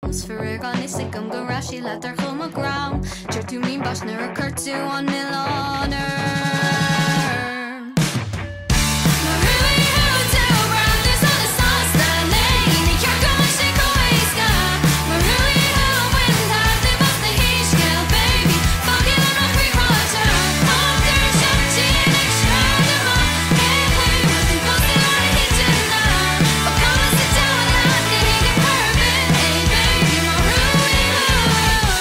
Is faraor gan fhios agam go raibh sí leat ar chuma greim Dúirt tú mín bois nuair a chuir tú an milleán orm. Mo ruaí thú tú breathnú sona sásta léi Ní ceart go mbeadh sé chomh héasca Mo ruaí thú bain taitneamh as na huisce baby Fág an roth ríchráite Thugtar isteach tinn ag scread amach Cé thú tú fós i lár na hintinne Ba chuma sa diabhal leat ní thuigim chor ar bith é baby mo ruaí thú.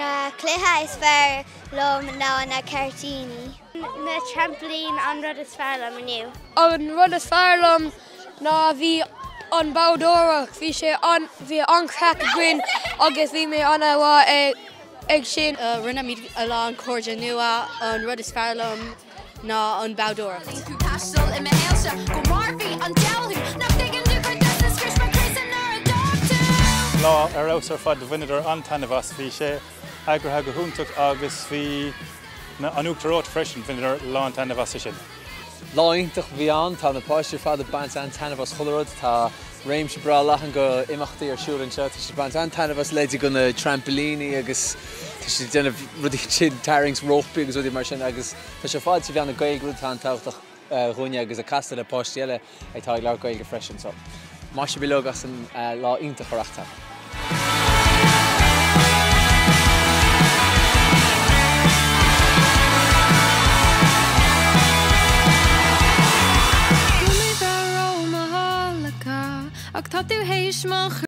Na cluiche is fearr liom ná na ceirtíní. Na trampoline an rud is fearr liom inniu. An rud is fearr liom ná bhí an boghdóireacht, bhí sé an, bhí an-chraic againn agus bhí mé an-mhaith ag sin. Rinne muid a lán cairde nua, an rud is fearr liom ná an boghdóireacht. Tú taisteal i mo shaolse go mairfí an diabhal thú Nach dtuigeann tú gur deas is scrios mo chroíse nuair a d'fhág tú. Lá ar fheabhas ar fad, bhaineadar an-taitneamh as, bhí sé eagraithe go hiontach agus bhí an uachtar reoite freisin, bhaineadar lán taitneamh as sin. Lá iontach a bhí ann, tá na páistí ar fad ag baint an-taitneamh as chuile rud, tá réimse breá leathan go imeachtaí ar siúl anseo, tá siad ag baint an-taitneamh as leide go na trampoilíní agus tá siad ag déanamh rudaí ansin, tarraingt rópaí agus rudaí mar sin agus tá sé ar fad trí mheán na Gaeilge, rud atá an-tábhachtach dhúinne agus ag castáil le páistí eile atá ag labhairt Gaeilge freisin so maith sibh uilig as an lá iontach a reachtáil. Go mbeidh bheith romham ach tá tú théis mo.